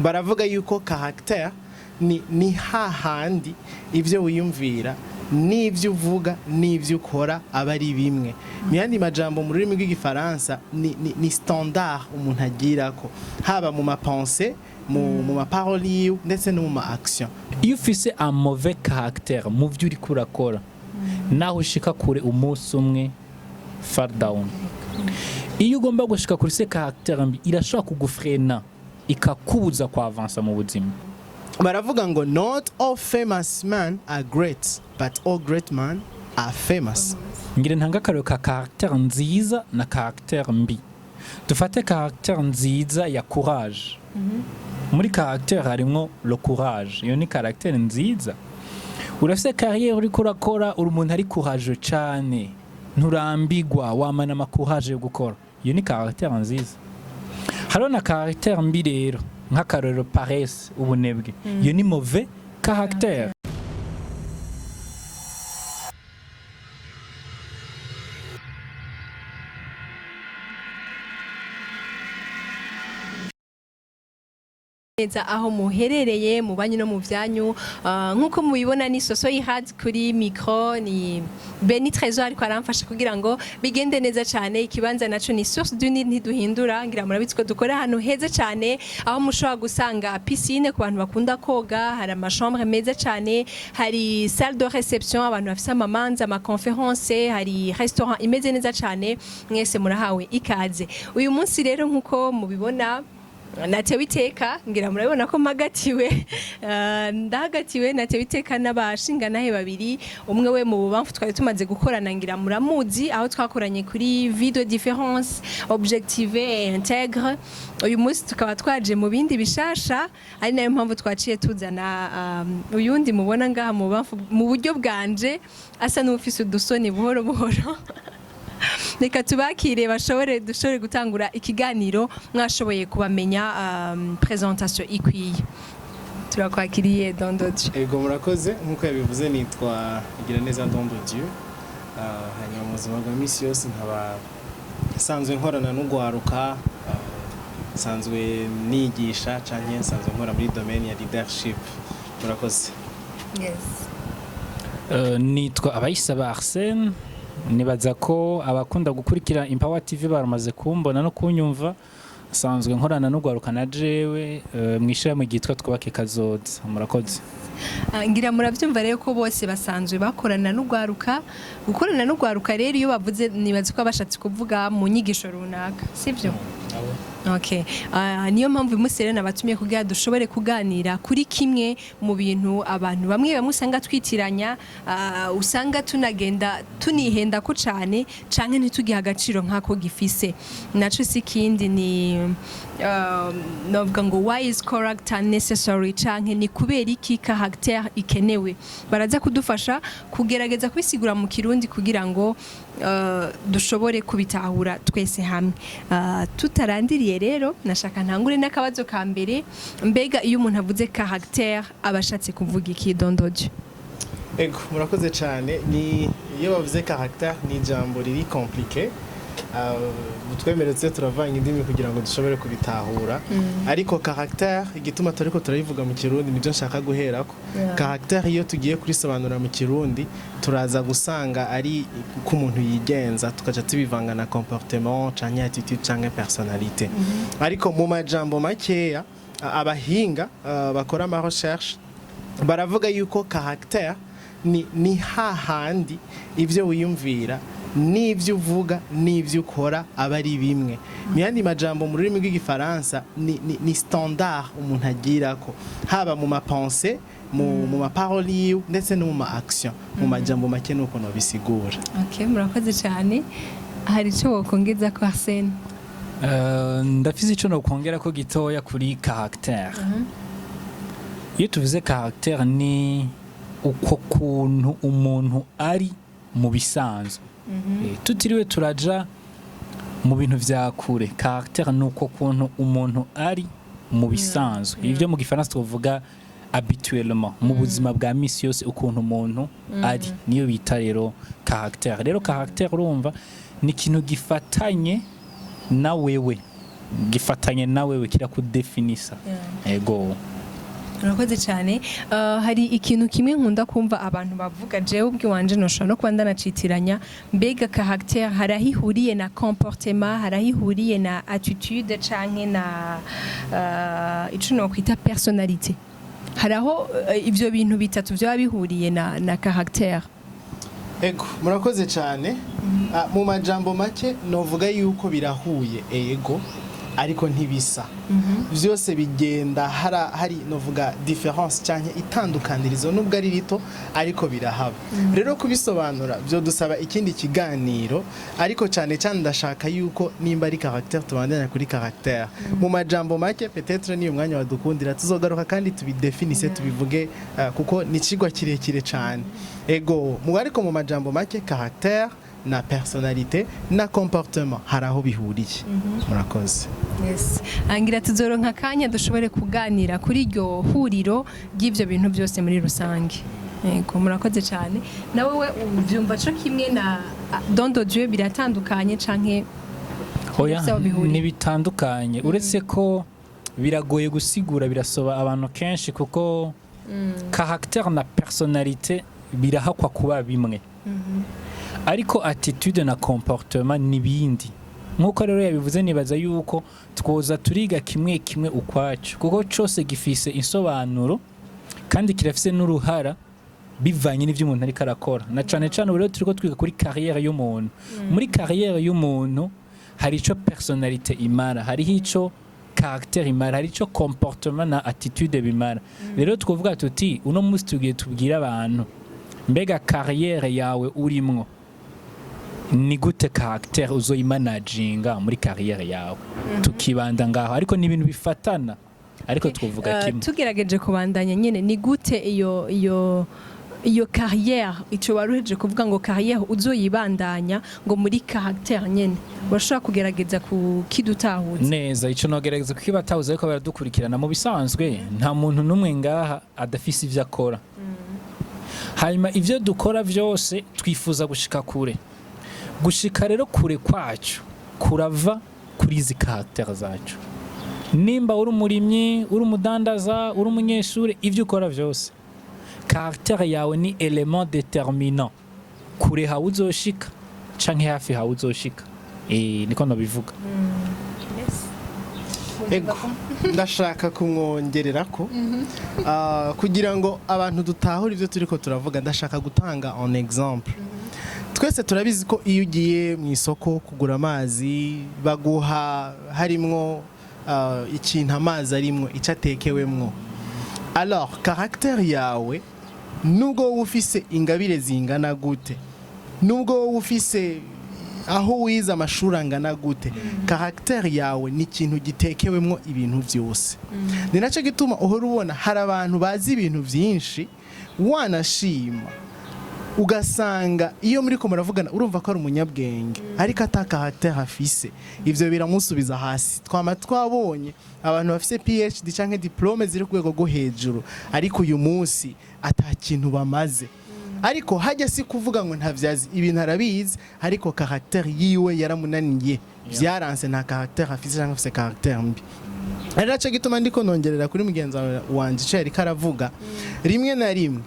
Baravuga yuko caractère ni hahandi ibyo wiyumvira n'ibyo uvuga n'ibyo ukora aba ari bimwe. Mu yandi majambo, mu rurimi rw'Igifaransa ni standard umuntu agirako, haba mu ma pensées, mu ma paroles yiwe, ndetse no mu ma action. Iyo ufise un mauvais caractère mu byo uriko urakora, naho ushika kure, umunsi umwe fall down. Iyo ugomba gushika kuri se, caractère mbi irashobora kugufrena, ikakubuza kwavansa mu buzima. Baravuga ngo "Not all famous men are great, but all great men are famous." Ngira ntanga akarorero ka caractère nziza na caractère mbi. Dufate caractère nziza ya courage. Muri caractère harimwo le courage, iyo ni caractère nziza. Urafise carrière uriko urakora, uri umuntu ari courageux cane, nturambigwa, wamana ama courage yo gukora, iyo ni caractère nziza. Hariho na caractère mbi rero, nk'akarorero paresse, ubunebwe, iyo ni mauvais caractère. Neza aho muherereye mu banyu no mu vyanyu. Nk'uko mubibona, ni Soso Yihad kuri micro, ni Beni Trésor ariko aramfasha kugira ngo bigende neza cyane. Ikibanza naco ni Source du Nil, ntiduhindura. Ngira murabizi ko dukora ahantu heza cyane, aho mushobora gusanga piscine ku bantu bakunda koga, hari ama chambre meza cyane, hari salle de réception abantu bafise amamanza, ama conférence, hari restaurant imeze neza cyane. Mwese murahawe ikaze. Uyu munsi rero, nk'uko mubibona, natewe iteka, ngira murabibona ko mpagatiwe. Ndahagatiwe, natewe iteka n'abashinganahe babiri. Umwe we mu bubamfu twari tumaze gukorana, ngira muramuzi, aho twakoranye kuri vie de différence, objective et intègre. Uyu munsi tukaba twaje mu bindi bishasha, ari nayo mpamvu twaciye tuzana uyundi mubona ngaha mu bubamfu, mu buryo bwanje, asa n'ufise udusoni buhoro buhoro. Reka tubakire bashobore dushobore gutangura ikiganiro mwashoboye kubamenya, présentation ikwiye. Turakwakiriye, Don de Dieu. Ego, murakoze. Nk'uko yabivuze, nitwa Igiraneza Don de Dieu. Hanyuma mu buzima bwa misi yose nkaba nsanzwe nkorana n'ugwaruka, nsanzwe nigisha canke nsanzwe nkora muri domaine ya leadership. Murakoze. Yes. Nitwa Abayisaba Arsene. Nibaza ko abakunda gukurikira Empower TV baramaze kumbona no kunyumva. Nsanzwe nkorana n'ugwaruka na jewe mw'ishirahamwe ryitwa Twubake Kazoza. Murakoze. Ngira murabyumva rero ko bose basanzwe bakorana n'ugwaruka. Gukorana n'ugwaruka rero, iyo bavuze, nibaza ko bashatse kuvuga mu nyigisho runaka, sibyo? Okay. Niyo mpamvu uyu munsi rero nabatumiye kugira dushobore kuganira kuri kimwe mu bintu abantu bamwe bamwe usanga twitiranya, usanga tunagenda tunihenda ko cane canke ntitugihe agaciro nk'ako gifise. Naco si ikindi, ni novuga ngo "Why is character necessary?" canke ni kubera iki caractère ikenewe. Baraza kudufasha kugerageza kubisigura mu Kirundi kugira ngo dushobore kubitahura twese hamwe. Tutarandiriye rero, nashaka ntangure n'akabazo ka mbere. Mbega iyo umuntu avuze caractère, aba ashatse kuvuga iki, Don de Dieu? Ego, murakoze cyane. Ni iyo bavuze caractère, ni ijambo riri compliqué. Twemeretse turavanga indimi kugira ngo dushobore kubitahura, ariko caractère, igituma turiko turabivuga mu Kirundi, nibyo nshaka guherako. Caractère, iyo tugiye kurisobanura mu Kirundi, turaza gusanga ari uko umuntu yigenza, tukaca tubivanga na comportement canke attitude canke personnalité. Ariko mu majambo makeya, abahinga bakora ama recherche baravuga yuko caractère ni hahandi ibyo wiyumvira n'ibyo uvuga n'ibyo ukora aba ari bimwe. Mu yandi majambo, mu rurimi rw'Igifaransa ni standard umuntu agirako, haba mu ma pensées, mu ma paroles yiwe, ndetse no mu ma action. Mu majambo make nuko nobisigura. Okay, murakoze cyane. Hari icyo wokongeza ko, Arsene? Ndafise ico nokongera ko gitoya kuri caractère. Iyo tuvuze caractère, ni uko kuntu umuntu ari mu bisanzwe. Tutiriwe turaja mu bintu vya kure, caractère ni uko kuntu umuntu ari mu bisanzwe, ibyo mu Gifaransa tuvuga habituellement, mu buzima bwa misi yose, ukuntu umuntu ari, niyo bita rero caractère. Rero caractère, urumva, ni ikintu gifatanye na wewe. Gifatanye nawe, kirakudefinisa. Ego. Urakoze cyane. Hari ikintu kimwe nkunda kumva abantu bavuga, jewe ubwiwanje noshobora no kuba ndanacitiranya. Mbega caractère hari aho ihuriye na comportement, hari aho ihuriye na attitude canke na ico nokwita personnalité? Hari aho ivyo bintu bitatu vyoba bihuriye na caractère? Ego, murakoze cyane. Mu majambo make novuga yuko birahuye, ego, ariko ntibisa byose. Bigenda hari novuga différence cyangwa itandukanirizo, nubwo ari rito, ariko birahaba. Rero kubisobanura byo dusaba ikindi kiganiro, ariko cyane cyane ndashaka yuko nimba ari caractère, tubandanya kuri caractère. Mu majambo make, peut-être niyo mwanya wadukundira tuzogaruka kandi tubidefinise, tubivuge, kuko ni ikigwa kirekire cyane. Ego, mu ariko mu majambo make, caractère na personnalité na comportement hari aho bihuriye. Murakoze. Yes. Angira tuzoronka akanya dushobore kuganira kuri iryo huriro ry'ivyo bintu byose muri rusange. Yego, murakoze cyane. Nawe we uvyumva co kimwe na Don de Dieu, biratandukanye canke Oya. bifise aho bihuriye? Ntibitandukanye, uretse ko biragoye gusigura, birasoba abantu kenshi, kuko caractère na personnalité birahakwa kuba bimwe, ariko attitude na comportement n'ibindi. Nk'uko rero yabivuze, nibaza yuko twoza turiga kimwe kimwe ukwacu, kuko cose gifise insobanuro kandi kirafise n'uruhara bivanye n'ivyo umuntu ariko arakora, na cane cane ubu rero turiko twiga kuri carrière y'umuntu. Muri carrière y'umuntu hari ico personnalité imara, hariho ico caractère imara, hari ico comportement na attitude bimara. Rero twovuga tuti uno munsi tugiye tubwire abantu: mbega carrière yawe urimwo, ni gute caractère uzoyimanaginga muri carrière yawe? Tukibanda ngaho, ariko ni ibintu bifatana, ariko twovuga kimwe. Tugerageje kubandanya nyene, ni gute iyo carrière, ico waruheje kuvuga ngo carrière uzoyibandanya ngo muri caractère nyene, urashobora kugerageza kukidutahuza? Neza, ico nogerageza kukibatahuza, ariko baradukurikirana. Mu bisanzwe nta muntu n'umwe ngaha adafise ivyo akora. Hanyuma ivyo dukora vyose twifuza gushika kure. Gushika rero kure kwacu kurava kuri izi caractère zacu. Nimba uri umurimyi, uri umudandaza, uri umunyeshuri, ivyo ukora vyose, caractère yawe ni élément déterminant kure hawe uzoshika canke hafi hawe uzoshika. Niko nabivuga. Ego, ndashaka kumwongerera ko kugira ngo abantu dutahure ibyo turiko turavuga, ndashaka gutanga un exemple. Twese turabizi ko iyo ugiye mu isoko kugura amazi, baguha harimwo ikintu amazi arimwo, icyo atekewemwo. Alors caractère yawe, nubwo wowe ufise ingabire zingana gute, nubwo wowe ufise aho wize amashuri angana gute, caractère yawe ni ikintu gitekewemwo ibintu byose. Ni nacyo gituma uhora ubona hari abantu bazi ibintu byinshi, wanashima ugasanga iyo muri ko muravugana urumva ko ari umunyabwenge, ariko ata caractère afise. Ivyo biramusubiza hasi. Twama twabonye abantu bafise PhD canke diplôme ziri ku rwego rwo hejuru, ariko uyu munsi ata kintu bamaze. Ariko hajya si kuvuga ngo ntavyazi, ibintu arabizi, ariko caractère yiwe yaramunaniye, vyaranse, nta caractère afise canke afise caractère mbi. Ari nacyo gituma ndiko nongerera kuri mugenzi wanje ico yariko aravuga. Rimwe na rimwe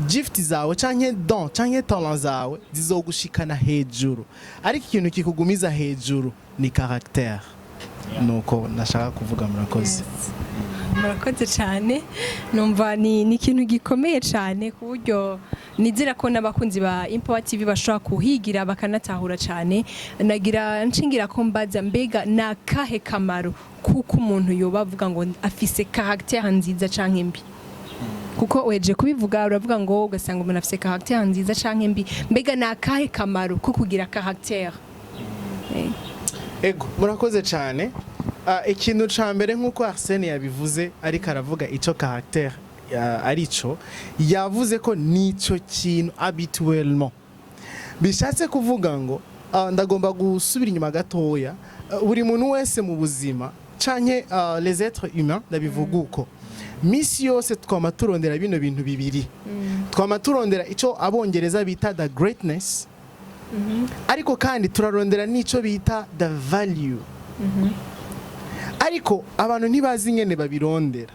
gift zawe canke don canke talent zawe zizogushikana hejuru, ariko ikintu kikugumiza hejuru ni caractère. Nuko nashaka kuvuga. Murakoze. Murakoze cyane. Numva ni ikintu gikomeye cyane, ku buryo nizera ko n'abakunzi ba Empower TV bashobora kuhigira bakanatahura cyane. Nagira nshingira ko mbaza: mbega ni akahe kamaro kuko umuntu yoba avuga ngo afise caractère nziza canke mbi? Kuko weje kubivuga, uravuga ngo ugasanga umuntu afise caractère nziza canke mbi. Mbega ni akahe kamaro ko kugira caractère? Ego, murakoze cyane. Ikintu ca mbere, nk'uko Arsene yabivuze, ariko aravuga ico caractère arico, yavuze ko nico kintu habituellement bishatse kuvuga ngo ndagomba gusubira inyuma gatoya. Buri muntu wese mu buzima canke les êtres humains, ndabivuga uko, misi yose twama turondera bino bintu bibiri. Twama turondera ico Abongereza bita the greatness, ariko kandi turarondera n'ico bita the value. Ariko abantu ntibazi ingene babirondera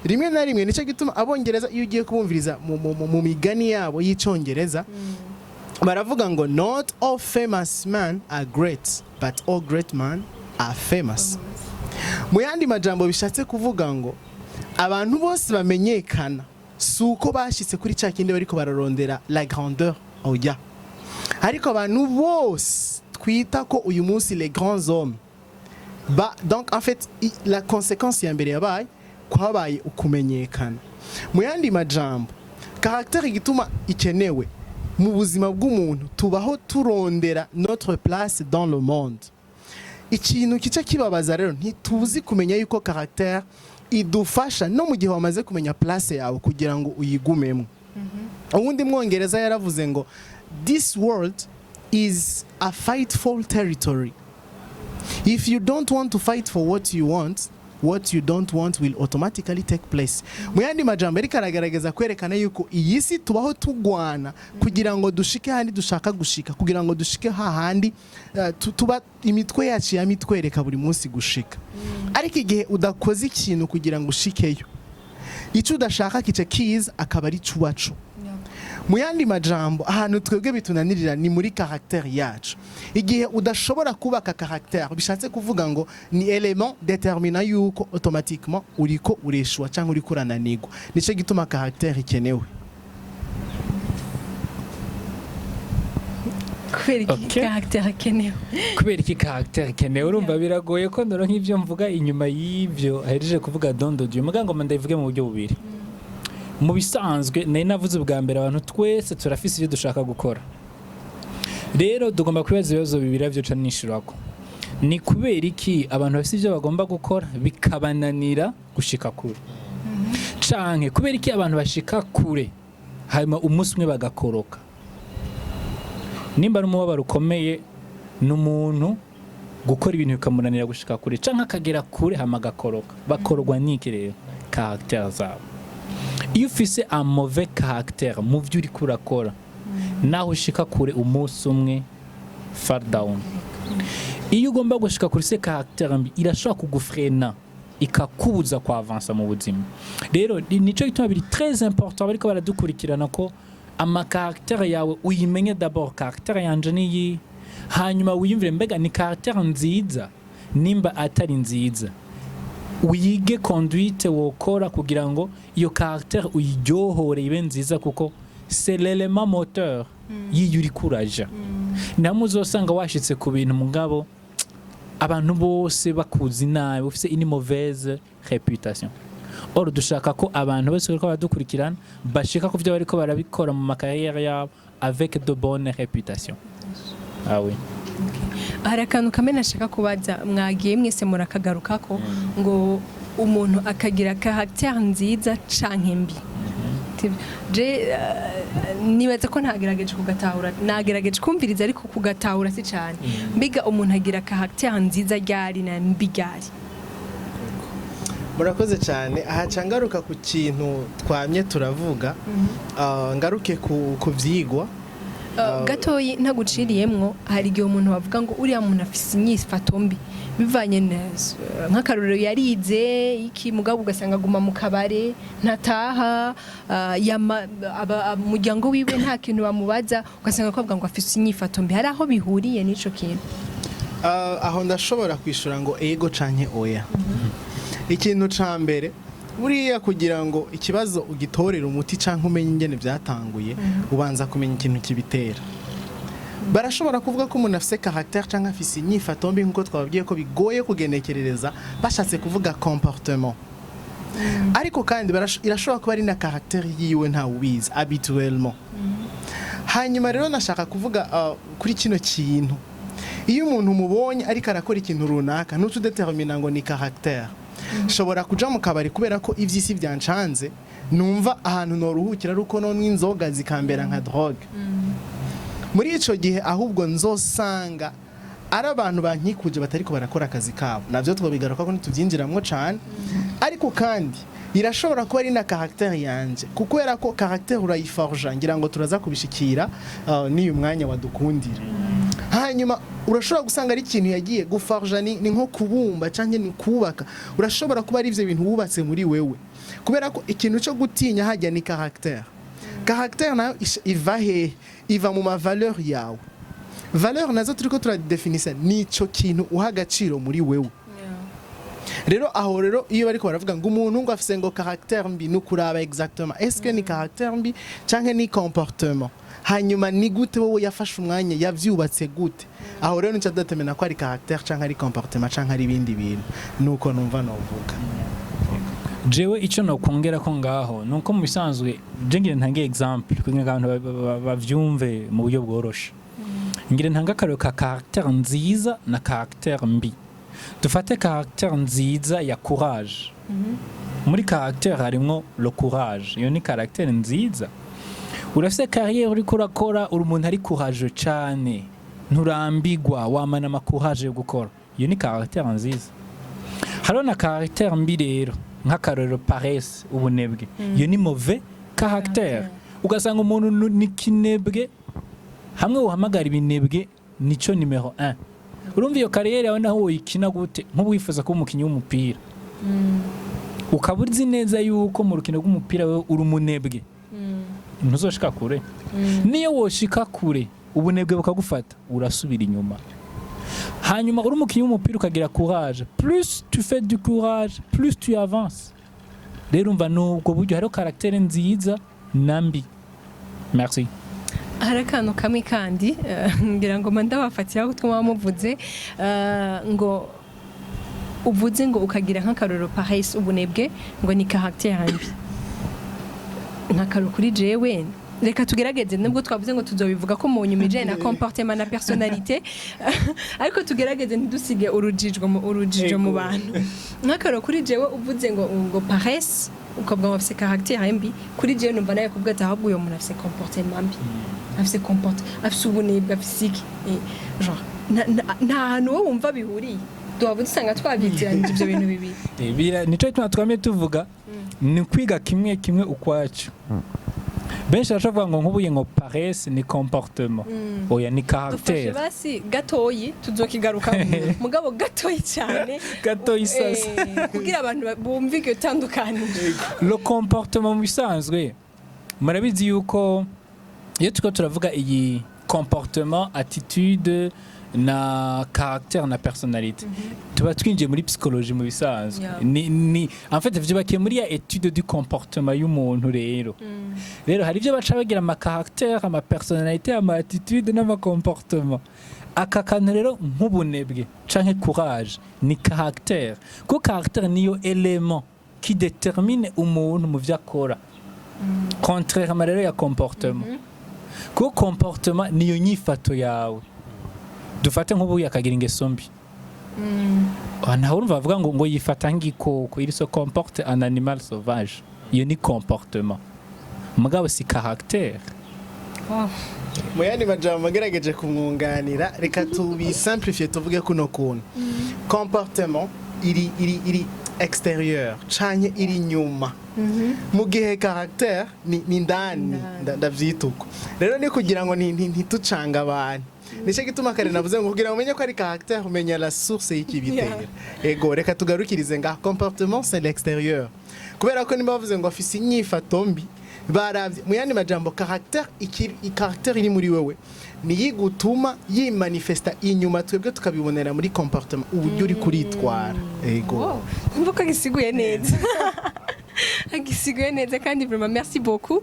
rimwe na rimwe. Nicyo gituma Abongereza, iyo ugiye kubumviriza mu migani yabo y'Icyongereza, baravuga ngo: "Not all famous men are great, but all great men are famous." Mu yandi majambo, bishatse kuvuga ngo abantu bose bamenyekana si uko bashyitse kuri cya kindi bariko bararondera, la grandeur, oya. Ariko abantu bose twita ko uyu munsi les grands hommes ba, donc en fait la conséquence ya mbere yabaye kwabaye ukumenyekana. Mu yandi majambo, caractère igituma ikenewe mu buzima bw'umuntu, tubaho turondera notre place dans le monde. Ikintu kica kibabaza rero, ntituzi kumenya yuko caractère idufasha no mu gihe wamaze kumenya place yawe kugira ngo uyigumemo. Ubundi Mwongereza yaravuze ngo: "This world is a fightful territory. If you don't want to fight for what you want, what you don't want will automatically take place." Mu yandi majambo, ariko aragaragaza kwerekana yuko iyi si tubaho tugwana kugira ngo dushike handi dushaka gushika, kugira ngo dushike hahandi tuba imitwe yacu yamitwereka buri munsi gushika. Ariko igihe udakoze ikintu kugira ngo ushikeyo, icyo udashaka kica kiza akaba ari cuwacu. Mu yandi majambo, ahantu twebwe bitunanirira ni muri caractère yacu. Igihe udashobora kubaka caractère, bishatse kuvuga ngo ni élément déterminant yuko automatiquement uriko ureshwa cyangwa uriko urananirwa. Nicyo gituma caractère ikenewe. Kubera iki caractère akenewe? Kubera iki caractère ikenewe? Urumva biragoye ko ndora nk'ibyo mvuga inyuma y'ibyo ahejeje kuvuga Dondo Dieu. Muga ngo ndabivuge mu buryo bubiri. Mu bisanzwe, nari navuze ubwa mbere, abantu twese turafise ibyo dushaka gukora. Rero tugomba kwibaza ibibazo bibiri byo ca nishurako: ni kubera iki abantu bafise ibyo bagomba gukora bikabananira gushika kure, canke kubera iki abantu bashika kure hanyuma umunsi umwe bagakoroka? Nimba ari umubabaro ukomeye, ni umuntu gukora ibintu bikamunanira gushika kure, canke akagera kure hama agakoroka. Bakorwa n'iki rero? Caractère zabo. Iyo ufise un mauvais caractère mu byo uriko urakora, naho ushika kure, umunsi umwe fall down. Iyo ugomba gushika kuri se caractère mbi, irashobora kugufrena, ikakubuza kwavansa mu buzima. Rero nico gituma biri très important, bariko baradukurikirana, ko ama caractère yawe uyimenye d'abord: caractère yanje niyi. Hanyuma wiyumvire: mbega ni caractère nziza? Nimba atari nziza, wige conduite wokora kugira ngo iyo caractère uyiryohore ibe nziza, kuko c'est l'élément moteur y'iyo uriko uraja. Namwe uzosanga washitse ku bintu, mugabo abantu bose bakuzi nabi, ufise une mauvaise réputation. Or dushaka ko abantu bose bariko baradukurikirana bashika ku byo bariko barabikora mu ma carrière yabo avec de bonnes réputations. Ah oui. Hari akantu kamwe nashaka kubaza, mwagiye mwese murakagarukako, ngo umuntu akagira caractère nziza canke mbi. Je nibaza ko ntagerageje kugatahura, nagerageje kumviriza, ariko kugatahura si cyane. Mbega umuntu agira caractère nziza ryari, na mbi ryari? Murakoze cyane. Aha ca ngaruka ku kintu twamye turavuga. Ngaruke ku vyigwa. Gatoyi ntaguciriyemwo, hari igihe umuntu bavuga ngo uriya muntu afise inyifato mbi bivanye nk'akarorero yarize iki, mugabo ugasanga aguma mu kabare, ntataha, umuryango wiwe nta kintu bamubaza, ugasanga ko bavuga ngo afise inyifato mbi. Hari aho bihuriye n'ico kintu? Aho ndashobora kwishura ngo ego canke oya. Ikintu ca mbere, buriya kugira ngo ikibazo ugitorere umuti canke umenye ingene byatanguye, ubanza kumenya ikintu kibitera. Barashobora kuvuga ko umuntu afise caractère canke afise inyifato mbi, nkuko twababwiye ko bigoye kugenekerereza, bashatse kuvuga comportement. Ariko kandi irashobora kuba ari na caractère yiwe, ntawe ubizi habituellement. Hanyuma rero nashaka kuvuga kuri kino kintu: iyo umuntu umubonye ariko arakora ikintu runaka, ntuce udetermina ngo ni caractère. Nshobora kuja mu kabari kubera ko ivy'isi byancanze, numva ahantu noruhukira ari uko nonywa inzoga, zikambera nka drogue. Muri ico gihe ahubwo nzosanga ari abantu bankikuje batariko barakora akazi kabo. Navyo twobigaruka ko ntituvyinjiramwo cane. Ariko kandi irashobora kuba ari na caractère yanje, kubera ko caractère urayiforja. Ngira ngo turaza kubishikira n'iyu mwanya wadukundira. Hanyuma urashobora gusanga ari ikintu yagiye guforja, ni nko kubumba cyangwa ni kubaka. Urashobora kuba ari ivyo bintu wubatse muri wewe, kubera ko ikintu cyo gutinya hajya ni caractère. Caractère nayo iva hehe? Iva mu ma valeur yawe. Valeur nazo turiko turadefinisa, nico kintu uha agaciro muri wewe. Rero aho rero iyo bariko baravuga ngo umuntu ngo afise ngo caractère mbi, ni ukuraba exactement est-ce que ni caractère mbi canke ni comportement. Hanyuma ni gute wowe yafashe umwanya, yavyubatse gute? Aho rero nico détermina ko ari caractère canke ari comportement canke ari ibindi bintu. Nuko numva novuga. Jewe icyo nokongera ko ngaho ni uko mu bisanzwe je ngira ntange exemple kugira ngo abantu bavyumve mu buryo bworoshe. Ngira ntange akarorero ka caractère nziza na caractère mbi. Dufate caractère nziza ya courage. Muri caractère harimwo le courage, iyo ni caractère nziza. Urafise carrière uriko urakora, uri umuntu ari courage cane, nturambigwa, wamana ama courage yo gukora, iyo ni caractère nziza. Hariho na caractère mbi rero, nk'akarorero paresse, ubunebwe, iyo ni mauvais caractère. Ugasanga umuntu ni kinebwe, hamwe uhamagara ibinebwe nico numéro 1. Urumva iyo carrière yawe naho woyikina gute? Nk'ubu wifuza kuba umukinnyi w'umupira, ukaba uzi neza yuko mu rukino rw'umupira wewe uri umunebwe, ntuzoshika kure. Niyo woshika kure, ubunebwe bukagufata, urasubira inyuma. Hanyuma uri umukinnyi w'umupira ukagira courage, plus tu fais du courage, plus tu avances. Rero umva, nubwo buryo hariho caractère nziza na mbi. Merci. Hari akantu kamwe kandi ngira ngo mba ndabafatira aho twaba muvuze ngo uvuze ngo ukagira nk'akarorero paresse, ubunebwe, ngo ni caractère mbi. Nk'akarorero kuri jewe, reka tugerageze, nubwo twavuze ngo tuzobivuga ko mu nyuma ijanye na comportement na personnalité, ariko tugerageze ntidusige urujijo mu bantu. Nk'akarorero kuri jewe, uvuze ngo paresse, ukavuga ngo afise caractère mbi, kuri jewe numva nawe kuvuga ati ahubwo uyo muntu afise comportement mbi, afise comporte afise ubunebwe, afise iki. Genre nta hantu wowe wumva bihuriye, duhava dusanga twabyitiranyije ibyo bintu bibiri. Nico gituma twamye tuvuga ni kwiga kimwe kimwe ukwacu. Benshi baravuga ngo nk'ubuye ngo paresse ni comportement, oya, ni dufashe caractère. Basi gatoyi tuzokigaruka, mugabo gatoyi cyane. Gatoyi sasa. Kugira abantu bumve iryo tandukaniro. Le comportement, mu bisanzwe murabizi yuko iyo turiko turavuga iyi comportement, attitude na caractère na personnalité, tuba twinjiye muri psychologie mu bisanzwe. Ni en fait vyubakiye muri ya étude du comportement y'umuntu. Rero hari ibyo baca bagira ama caractère, ama personnalité, ama attitude n'ama comportement. Aka kantu rero nk'ubunebwe canke courage ni caractère, kuko caractère niyo élément qui détermine umuntu mu vyo akora, contrairement rero ya comportement, kuko comportement niyo nyifato yawe. Dufate nk'ubu yakagira ingeso mbi. Ah, ntawe urumva bavuga ngo yifata nk'igikoko, il se comporte en animal sauvage, iyo ni comportement, mugabo si caractère. Mu yandi majambo, agerageje kumwunganira, reka tubisimplifie, tuvuge kuno kuntu: comportement iri extérieur canke iri nyuma, mu gihe caractère ni ndani. Ndavyita uko rero, ni kugira ngo ntitucanga abantu. Nicyo gituma kare navuze ngo kugira ngo umenye ko ari caractère, umenya la source y'ikibitera. Ego, reka tugarukirize ngaha: comportement, c'est l'extérieur, kubera ko nimba bavuze ngo afise inyifato mbi, baravye mu yandi majambo caractère caractère iri muri wewe niyigutuma yimanifesta inyuma, twebwe tukabibonera muri comportement, uburyo uri kuritwara. Ego. Wow, umva ko agisiguye neza, agisiguye neza kandi vraiment merci beaucoup.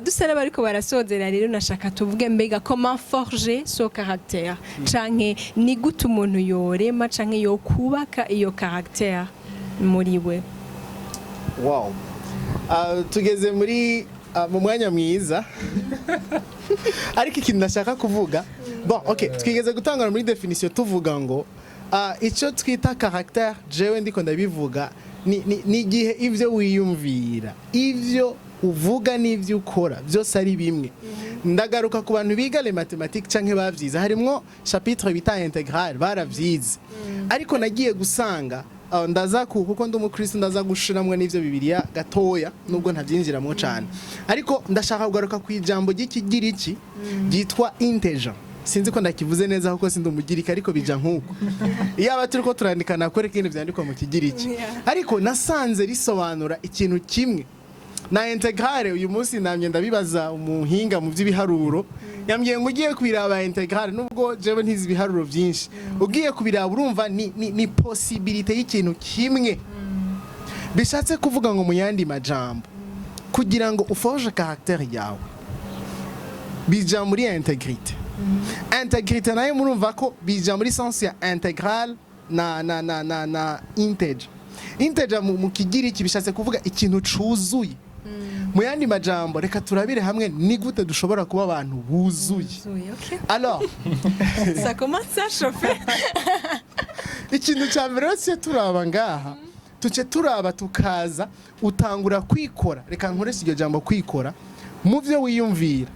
Dusa n'abariko barasozera rero, nashaka tuvuge mbega comment forger son caractère, canke ni gute umuntu yorema canke yokubaka iyo caractère muri we? Wow. Tugeze muri mu mwanya mwiza, ariko ikintu ndashaka kuvuga, bon, okay, twigeze gutangana muri définition, tuvuga ngo icyo twita caractère, jewe ndiko ndabivuga, ni igihe ivyo wiyumvira, ivyo uvuga n'ivyo ukora byose ari bimwe. Ndagaruka ku bantu biga les mathématiques canke bavyize, harimwo chapitre bita intégrale, baravyize. Ariko nagiye gusanga ndaza kuko ndi umukristo, ndaza gushiramwo n'ivyo Bibiliya gatoya, nubwo ntavyinjiramwo cane, ariko ndashaka kugaruka ku ijambo ry'ikigiriki ryitwa integer. Sinzi ko ndakivuze neza kuko sindi Umugiriki, ariko bija nk'uko iyaba turi ko turandika nakwereka ibintu vyandikwa mu Kigiriki. Ariko nasanze risobanura ikintu kimwe na intégrale. Uyu munsi namye ndabibaza umuhinga mu by'ibiharuro, yambwiye ngo ugiye kubiraba intégrale, nubwo jewe ntizi ibiharuro byinshi, ugiye kubiraba urumva ni possibilité y'ikintu kimwe. Bishatse kuvuga ngo, mu yandi majambo, kugira ngo uforge caractère yawe bija muri intégrité. Intégrité nayo murumva ko bija muri sens ya intégrale na integer. Integer mu Kigiriki bishatse kuvuga ikintu cuzuye. Mu yandi majambo, reka turabire hamwe ni gute dushobora kuba abantu buzuye. Zuye, ok. Alors, Ça commence à chauffer. ikintu cya mbere rero tuce turaba ngaha, tuce turaba tukaza utangura kwikora. Reka nkoreshe iryo jambo kwikora mu byo wiyumvira,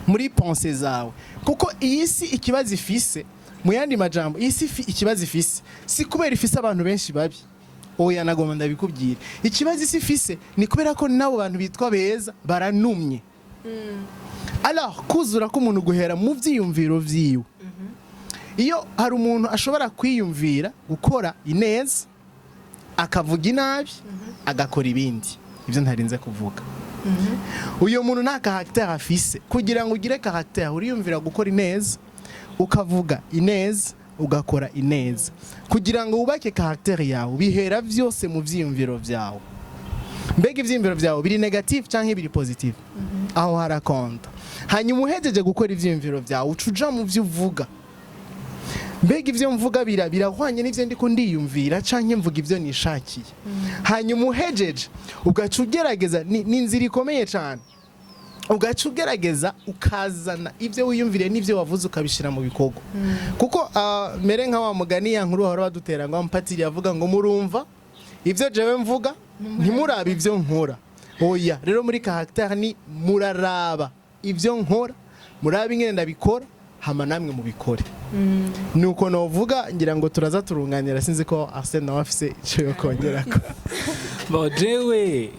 muri pensées zawe, kuko iyi si ikibazo ifise, mu yandi majambo, iyi si ikibazo ifise si kubera ifise abantu benshi babi. Oya, nagomba ndabikubwira, ikibazo isi ifise ni kubera ko n'abo bantu bitwa beza baranumye. Alors, kuzura k'umuntu guhera mu vyiyumviro vyiwe. Iyo hari umuntu ashobora kwiyumvira gukora ineza, akavuga inabi, agakora ibindi, ibyo ntarinze kuvuga, uyu muntu nta caractère afise. Kugira ngo ugire caractère, uriyumvira gukora ineza, ukavuga ineza, ugakora ineza. Kugira ngo wubake caractère yawe bihera byose mu vyiyumviro vyawe. Mbega ivyiyumviro vyawe biri négatif canke biri positif? Aho harakonta. Hanyuma uhejeje gukora ivyiyumviro vyawe, uca uja mu vyo uvuga. Mbega ivyo mvuga birahwanye n'ivyo ndiko ndiyumvira, canke mvuga ivyo nishakiye? Hanyuma uhejeje ugaca ugerageza, ni inzira ikomeye cane, ugaca ugerageza ukazana ibyo wiyumviriye n'ibyo wavuze ukabishyira mu bikorwa. Kuko mere nka wa mugani, ya nkuru bahora badutera ngo mpatiri yavuga ngo: "Murumva ibyo jewe mvuga, ntimurabe ibyo nkora." Oya, rero muri caractère ni muraraba ibyo nkora, murabe ingene ndabikora, hama namwe mubikore. Nuko novuga, ngira ngo turaza turunganira. Sinzi ko Arsene nawe afise ico yo kongerako. Bon, jewe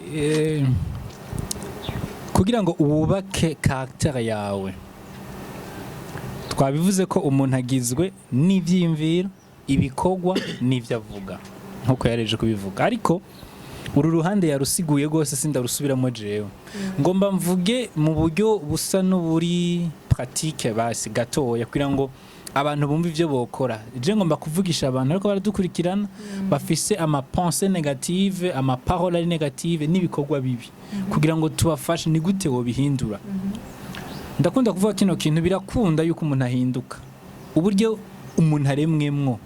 kugira ngo wubake caractère yawe, twabivuze ko umuntu agizwe n'ivyiyumviro, ibikorwa n'ivyo avuga, nkuko yareje kubivuga. Ariko uru ruhande yarusiguye rwose, sindarusubiramo. Jewe ngomba mvuge mu buryo busa n'uburi pratique basi gatoya, kugira ngo abantu bumve ivyo bokora. Je ngomba kuvugisha abantu ariko baradukurikirana bafise ama pensées négatives, ama paroles ari négatives n'ibikorwa bibi, kugira ngo tubafashe ni gute wobihindura. Ndakunda kuvuga kino kintu: birakunda yuko umuntu ahinduka. Uburyo umuntu aremwemwo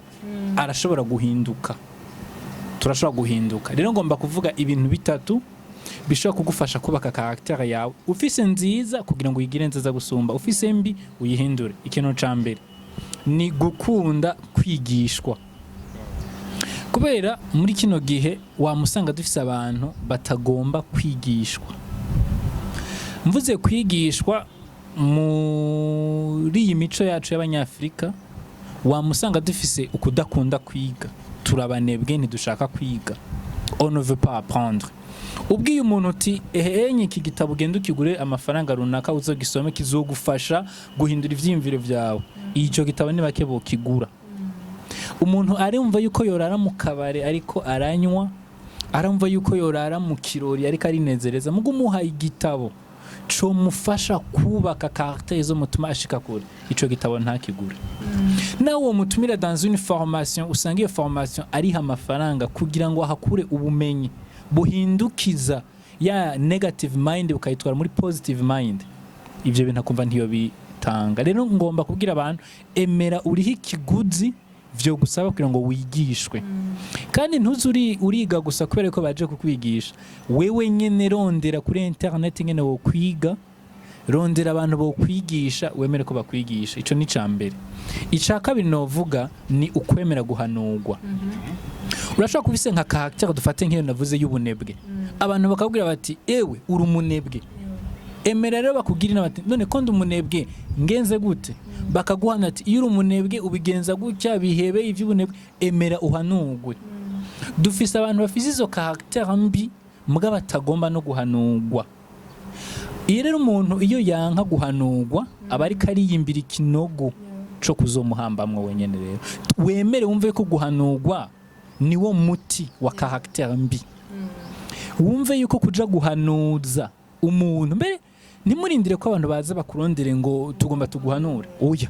arashobora guhinduka, turashobora guhinduka. Rero ngomba kuvuga ibintu bitatu bishobora kugufasha kubaka caractère yawe, ufise nziza kugira ngo uyigire nziza gusumba, ufise mbi uyihindure. Ikintu ca mbere ni gukunda kwigishwa, kubera muri kino gihe wamusanga dufise abantu batagomba kwigishwa. Mvuze kwigishwa, muri iyi mico yacu y'Abanyafurika wamusanga dufise ukudakunda kwiga, turabanebwe, ntidushaka kwiga, on ne veut pas apprendre. Ubwiye umuntu uti: "Ehe, enye iki gitabo, ugende ukigure amafaranga runaka, uzogisome, kizogufasha guhindura ivyiyumviro vyawe," ico gitabo ni bake bokigura. Umuntu arumva yuko yorara mu kabare ariko aranywa, aramva yuko yorara mu kirori ariko arinezereza, mugo umuhaye igitabo comufasha kubaka caractère zo mutuma ashika kure, ico gitabo ntakigure. Nawe uwo mutumira dans une formation, usanga iyo formation ariha amafaranga kugira ngo ahakure ubumenyi buhindukiza ya negative mind bukayitwara muri positive mind, ivyo bintu akumva ntiyo bitanga. Rero ngomba kubwira abantu: emera uriho ikiguzi vyo gusaba kugira ngo wigishwe. Kandi ntuze uriga gusa kubera ko baje kukwigisha. Wewe nyene rondera kuri internet nyene wo kwiga, rondera abantu bo kwigisha, wemere ko bakwigisha. Ico ni mbere. Ica kabiri novuga ni ukwemera guhanurwa. Urashobora kubise nka caractère, dufate nk'iyo navuze y'ubunebwe, abantu bakabwira bati: "Ewe, uri umunebwe." Emera rero bakugira inama bati: "None ko ndi umunebwe, ngenze gute?" Bakaguhana ati: "Iyo uri umunebwe ubigenza gutya, bihebe ivy'ubunebwe." Emera uhanurwe. Dufise abantu bafise izo caractère mbi muga batagomba no guhanurwa. Iyo rero umuntu iyo yanka guhanurwa, aba ariko ariyimbira ikinogo co kuzomuhambamwo wenyene. Rero wemere wumve ko guhanurwa niwo muti wa caractère mbi. Wumve yuko kuja guhanuza umuntu mbere, ntimurindire ko abantu baza bakurondere ngo tugomba tuguhanure. Oya,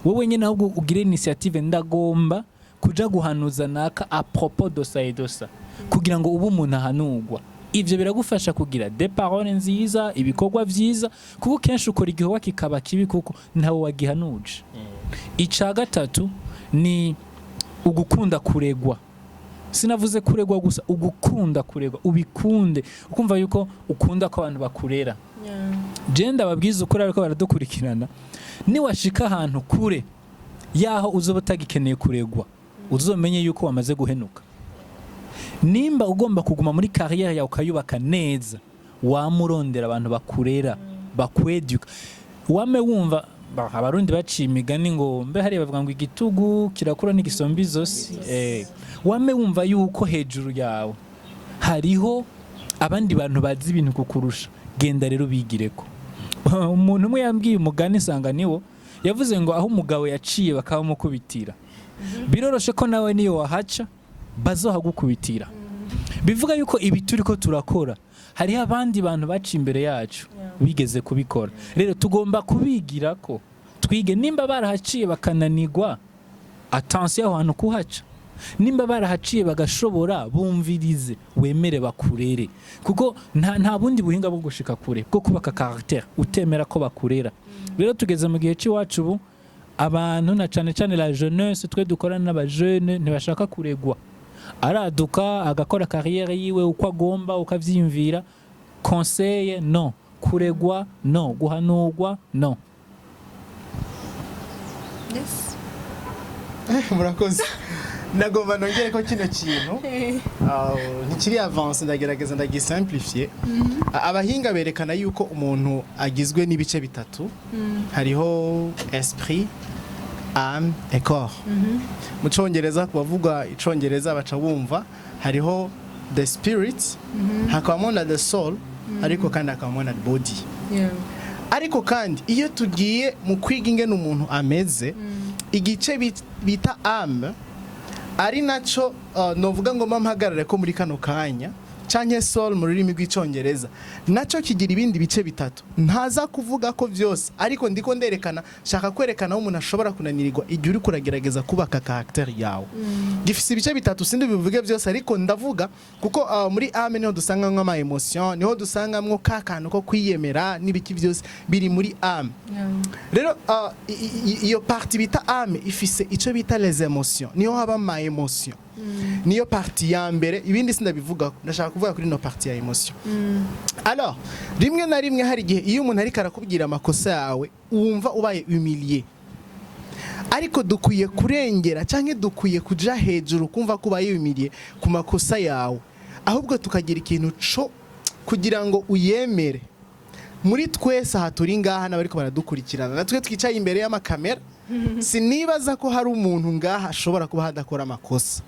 wowe nyine ahubwo ugire initiative: ndagomba kuja guhanuza naka à propos de ça et de ça, kugira ngo ube umuntu ahanurwa. Ivyo biragufasha kugira des paroles nziza, ibikorwa vyiza, kuko kenshi ukora igikorwa kikaba kibi kuko ntawe wagihanuje. Ica gatatu ni ugukunda kuregwa. Sinavuze kuregwa gusa, ugukunda kuregwa, ubikunde, ukumva yuko ukunda ko abantu bakurera. Je ndababwiza ukuri, ariko baradukurikirana, niwashika ahantu kure yaho uzoba utagikeneye kuregwa, uzomenye yuko wamaze guhenuka. Nimba ugomba kuguma muri carrière yawe ukayubaka neza, wamurondera abantu bakurera, bakweduka. Wame wumva Abarundi baciye imigani ngo mbe hariya bavuga ngo igitugu kirakura n'igisomba izosi. Wame wumva yuko hejuru yawe hariho abandi bantu bazi ibintu kukurusha. Genda rero bigireko. Umuntu umwe yambwiye umugani nsanga niwo yavuze ngo aho umugabo yaciye bakabamukubitira, biroroshe ko nawe niyo wahaca bazohagukubitira. Bivuga yuko ibi turi ko turakora, hariho abandi bantu baciye imbere yacu bigeze kubikora. Rero tugomba kubigira ko twige. Nimba barahaciye bakananigwa, attention aho hantu kuhaca. Nimba barahaciye bagashobora, bumvirize, wemere bakurere, kuko nta bundi buhinga bwo gushika kure, bwo kubaka caractère, utemera ko bakurera. Rero tugeze mu gihe cy'iwacu ubu, abantu na cane cane la jeunesse, twe dukorana n'abajene, ntibashaka kuregwa. Araduka agakora carrière yiwe uko agomba, uko avyiyumvira. Conseil no, kuregwa no, guhanurwa no. Yes. Murakoze. Nagomba nongere ko kino kintu ntikiri avancé, ndagerageza ndagisimplifier. Abahinga berekana yuko umuntu agizwe n'ibice bitatu: hariho esprit, âme et corps. Mu Congereza, ku bavuga Icongereza baca bumva, hariho the spirit, hakabamo na the soul, ariko kandi hakabamo na body. Ariko kandi iyo tugiye mu kwiga ingene umuntu ameze, igice bita âme, ari naco novuga ngo mpagarare ko muri kano kanya, canke soul mu rurimi rw'Icongereza, naco kigira ibindi bice bitatu. Ntaza kuvuga ko vyose, ariko ndiko nderekana, shaka kwerekana aho umuntu ashobora kunanirirwa igihe uri kuragerageza kubaka caractère yawe. Gifise ibice bitatu, sindi bivuge byose, ariko ndavuga kuko muri âme niho dusangamwo ama émotion, niho dusangamwo ka kantu ko kwiyemera n'ibiki, byose biri muri âme. Rero iyo partie bita âme ifise ico bita les émotions, niho haba ama émotion, niyo partie ya mbere. Ibindi sindabivuga, ndashaka kuvuga kuri no partie ya émotion. Alors rimwe na rimwe hari igihe iyo umuntu ariko arakubwira amakosa yawe wumva ubaye humilié, ariko dukwiye kurengera cyangwa dukwiye kuja hejuru kumva ko ubaye humilié ku makosa yawe, ahubwo tukagira ikintu co kugira ngo uyemere. Muri twese aha turi ngaha n'abariko baradukurikirana, natwe twicaye imbere y'amakamera, sinibaza ko hari umuntu ngaha ashobora kuba hadakora amakosa.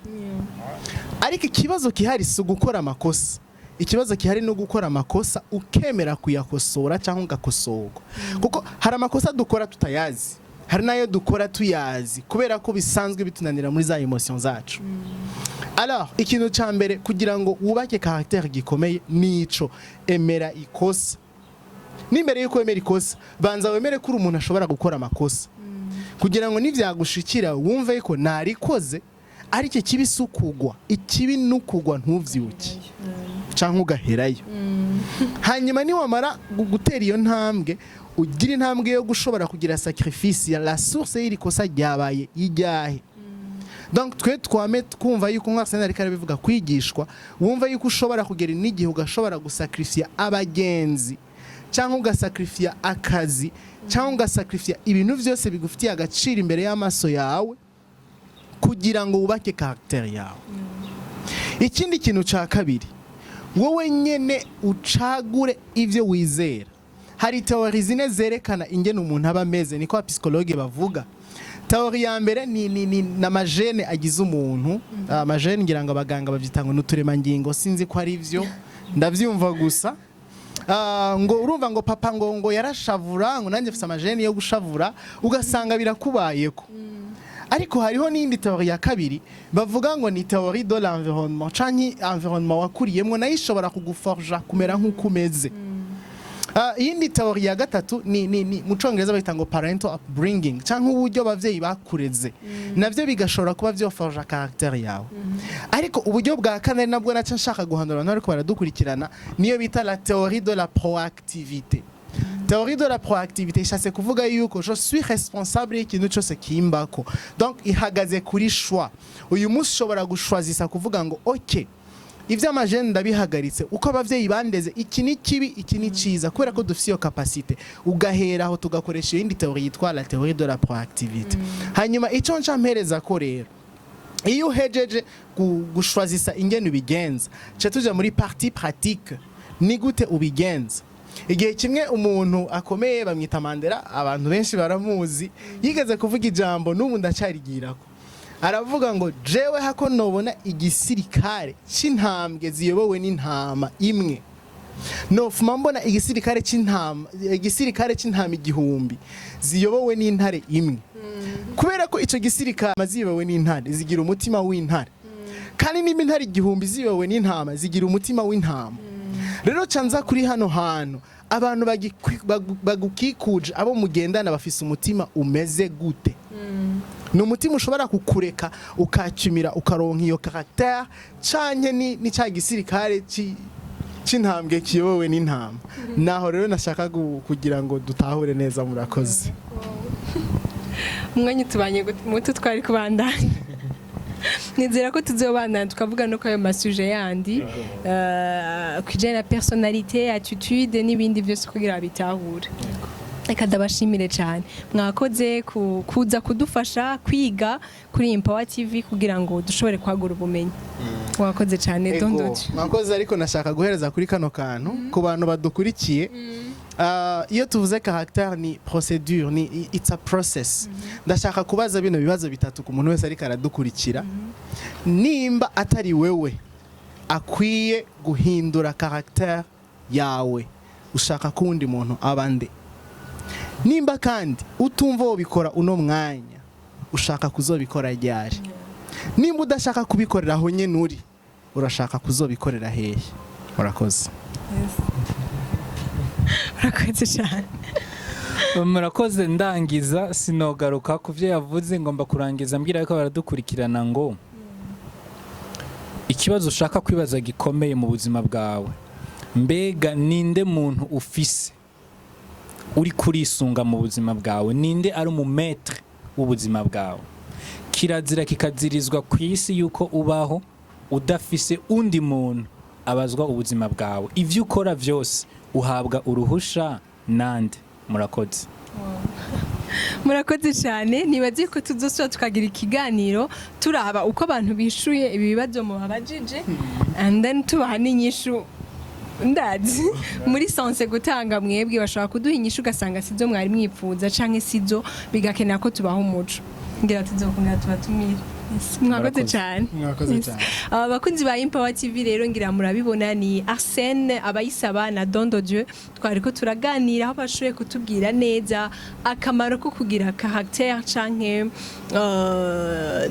Ariko ikibazo gihari si ugukora amakosa, ikibazo gihari ni ugukora amakosa ukemera kuyakosora cyangwa ugakosorwa, kuko hari amakosa dukora tutayazi, hari n'ayo dukora tuyazi kubera ko bisanzwe bitunanira muri za émotion zacu. Alors ikintu cya mbere kugira ngo wubake caractère gikomeye nico: emera ikosa. N'imbere yuko wemera ikosa, banza wemere ko uri umuntu ashobora gukora amakosa, kugira ngo nivyagushikira wumve ko narikoze. Ariko ikibi si ukugwa, ikibi ni ukugwa ntuvyuke canke ugaherayo. Hanyuma niwamara gutera iyo ntambwe, ugira intambwe yo gushobora kugira sacrifice ya la source y'iri kosa ryabaye ijyahe. Donc twe twame twumva yuko, nka Arsenal ariko arabivuga, kwigishwa, wumva yuko ushobora kugera n'igihe ugashobora gusacrifier abagenzi, cyangwa ugasacrifier akazi, cyangwa ugasacrifier ibintu byose bigufitiye agaciro imbere y'amaso yawe kugira ngo wubake caractère yawe. Ikindi kintu cya kabiri, wowe nyene ucagure ivyo wizera. Hari théories zine zerekana ingene umuntu aba ameze, niko abapsychologue bavuga. Théorie ya mbere ni n'amagènes agize umuntu. Amagènes, ngira ngo abaganga bavyita ngo n'uturemangingo, sinzi ko ari vyo, ndavyumva gusa. Ngo urumva ngo papa ngo yarashavura, ngo nanjye mfise ama gènes yo gushavura, ugasanga birakubayeko. Ariko hariho n'iyindi théorie ya kabiri bavuga ngo ni théorie de l'environnement, canke environnement wakuriyemwo nayo ishobora kuguforja kumera nk'uko umeze. Iyindi théorie ya gatatu ni mu Congereza bayita ngo parental upbringing, canke uburyo abavyeyi bakureze, navyo bigashobora kuba vyoforja caractère yawe. Ariko uburyo bwa kane, ari nabwo naca nshaka guhanura abantu bariko baradukurikirana, niyo bita la théorie de la proactivité. Théorie de la proactivité ishatse kuvuga yuko je suis responsable y'ikintu cyose kimbako. Donc ihagaze kuri choix. Uyu munsi ushobora gushwazisa kuvuga ngo ok, ivy'ama gènes ndabihagaritse, uko abavyeyi bandeze, iki ni kibi, iki ni ciza, kubera ko dufise iyo capacité. Ugahera aho tugakoresha iyindi théorie yitwa la théorie de la proactivité. Hanyuma ico nca mpereza ko rero, iyo uhejeje gushwazisa ingene ubigenza, ca tuja muri partie pratique: ni gute ubigenza? Igihe kimwe umuntu akomeye bamwita Mandela, abantu benshi baramuzi, yigeze kuvuga ijambo n'ubu ndacarigirako. Aravuga ngo jewe hako nobona igisirikare c'intambwe ziyobowe n'intama imwe, nofuma mbona igisirikare c'intama 1000 ziyobowe n'intare imwe, kubera ko ico gisirikare ziyobowe n'intare zigira umutima w'intare, kandi nimba intare 1000 ziyobowe n'intama zigira umutima w'intama. Rero canza kuri hano hantu abantu bagukikuje, abo mugendana, bafise umutima umeze gute? Ni umutima ushobora kukureka ukacumira, ukaronka iyo caractère, canke ni ca gisirikare c'intambwe kiyobowe n'intama? Naho rero nashaka kugira ngo dutahure neza. Murakoze. Umwanya utubanye muto, twari kubandanya. Nizera ko tuzobandanya tukavuga no ayo ma sujets yandi ku bijyanye na personnalité, attitude n'ibindi byose kugira bitahure. Reka ndabashimire cyane, mwakoze kuza kudufasha kwiga kuri Empower TV kugira ngo dushobore kwagura ubumenyi. Mwakoze cyane. Ego, Dondoti. Mwakoze, ariko nashaka guhereza kuri kano kantu ku bantu badukurikiye. Iyo tuvuze caractère, ni procédure, ni it's a process. Ndashaka kubaza bino bibazo bitatu ku muntu wese ariko aradukurikira: nimba atari wewe akwiye guhindura caractère yawe, ushaka ko uwundi muntu aba nde? Nimba kandi utumva wobikora uno mwanya, ushaka kuzobikora ryari? Nimba udashaka kubikorera aho nyene uri, urashaka kuzobikorera hehe? Murakoze. Urakoze cyane. Murakoze. Ndangiza, sinogaruka ku byo yavuze, ngomba kurangiza mbwira ko baradukurikirana ngo ikibazo ushaka kwibaza gikomeye mu buzima bwawe: mbega ninde muntu ufise uri kurisunga mu buzima bwawe? Ninde ari umu maître w'ubuzima bwawe? Kirazira kikazirizwa ku isi yuko ubaho udafise undi muntu abazwa ubuzima bwawe. Ibyo ukora byose uhabwa uruhusha nande? Murakoze. Murakoze cyane. Nibaze ko tuzosubira tukagira ikiganiro, turaba uko abantu bishuye ibi bibazo mubabajije, and then tubaha n'inyishu. Ndazi muri sense gutanga, mwebwe bashobora kuduha inyishu ugasanga sizo mwari mwipfuza canke sizo, bigakenera ko tubaha umuco. Ngira tuzokongera tubatumire. Yes, mwakoze Murakoze. cyane. Mwakoze Yes. cyane. Aba bakunzi ba Empower TV rero, ngira murabibona, ni Arsène Abayisaba na Don de Dieu twariko turaganira, aho bashoboye kutubwira neza akamaro ko kugira caractère, canke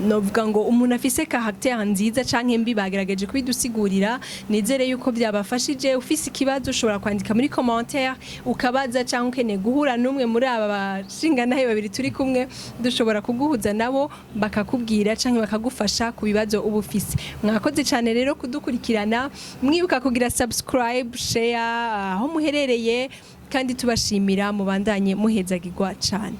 novuga ngo umuntu afise caractère nziza canke mbi. Bagerageje kubidusigurira, nizere yuko byabafashije. Ufise ikibazo ushobora kwandika muri commentaire ukabaza, canke ukeneye guhura n'umwe muri aba bashinganahe babiri turi kumwe, dushobora kuguhuza nabo bakakubwira canke bakagufasha ku bibazo uba ufise. Mwakoze cyane rero kudukurikirana, mwibuka kugira subscribe, share aho muherereye, kandi tubashimira. Mubandanye muhezagirwa cyane.